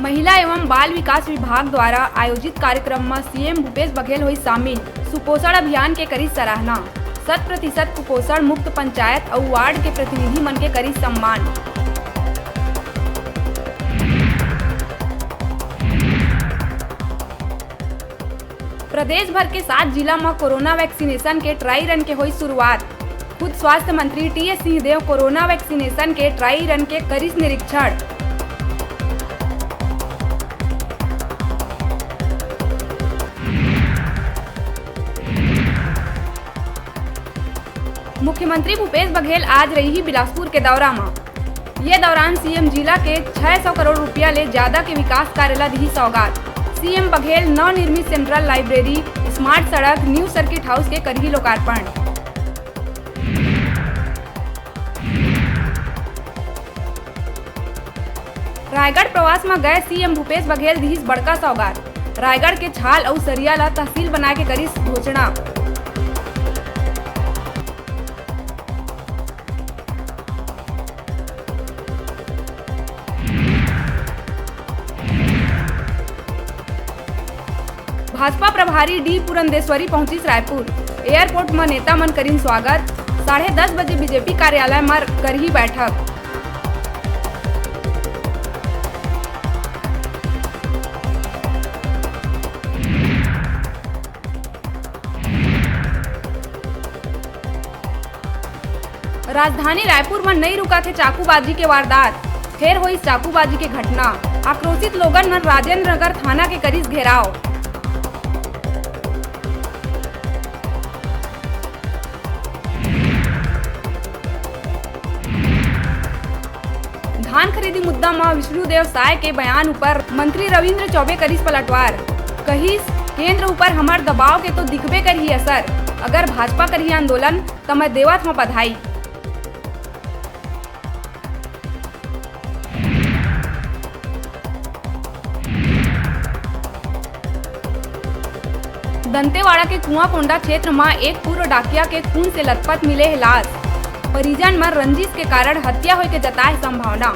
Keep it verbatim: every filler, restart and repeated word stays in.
महिला एवं बाल विकास विभाग द्वारा आयोजित कार्यक्रम म सीएम भूपेश बघेल होइस शामिल। सुपोषण अभियान के करिस सराहना। शत प्रतिशत कुपोषण मुक्त पंचायत अउ वार्ड के प्रतिनिधि मन के करिस सम्मान। प्रदेश भर के सात जिला म कोरोना वैक्सीनेशन के ड्राई रन के होइस शुरुआत। खुद स्वास्थ्य मंत्री टीएस सिंहदेव कोरोना वैक्सीनेशन के ड्राई रन के करिस निरीक्षण। मुख्यमंत्री भूपेश बघेल आज रइही बिलासपुर के दौरा म। ये दौरान सीएम जिला के छह सौ करोड़ रुपया ले ज्यादा के विकास कार्य ल दिही सौगात। सीएम बघेल नवनिर्मित सेंट्रल लाइब्रेरी, स्मार्ट सड़क, न्यू सर्किट हाउस के करही लोकार्पण। रायगढ़ प्रवास म गए सीएम भूपेश बघेल दिहिस बड़का सौगात। रायगढ़ के छाल अउ सरिया ल तहसील बनाए के करिस घोषणा। भाजपा प्रभारी डी पुरंदेश्वरी पहुंचिस रायपुर। एयरपोर्ट म नेता मन करिन स्वागत। साढ़े दस बजे बीजेपी कार्यालय म करही बैठक। राजधानी रायपुर म नई रुकत हे चाकूबाजी के वारदात, फेर होइस चाकूबाजी के घटना। आक्रोशित लोगन मन राजेंद्र नगर थाना के करिस घेराव। धान खरीदी मुद्दा म विष्णुदेव साय के बयान ऊपर मंत्री रविंद्र चौबे करिस पलटवार। कहिस, केंद्र ऊपर हमर दबाव के तो दिखबे करही असर। अगर भाजपा करही आंदोलन, त मैं देवत हंव बधाई। दंतेवाड़ा के कुआंकोंडा क्षेत्र म एक पूर्व डाकिया के खून से लथपथ मिले हे लाश। परिजन म रंजिश के कारण हत्या होय के जताए संभावना।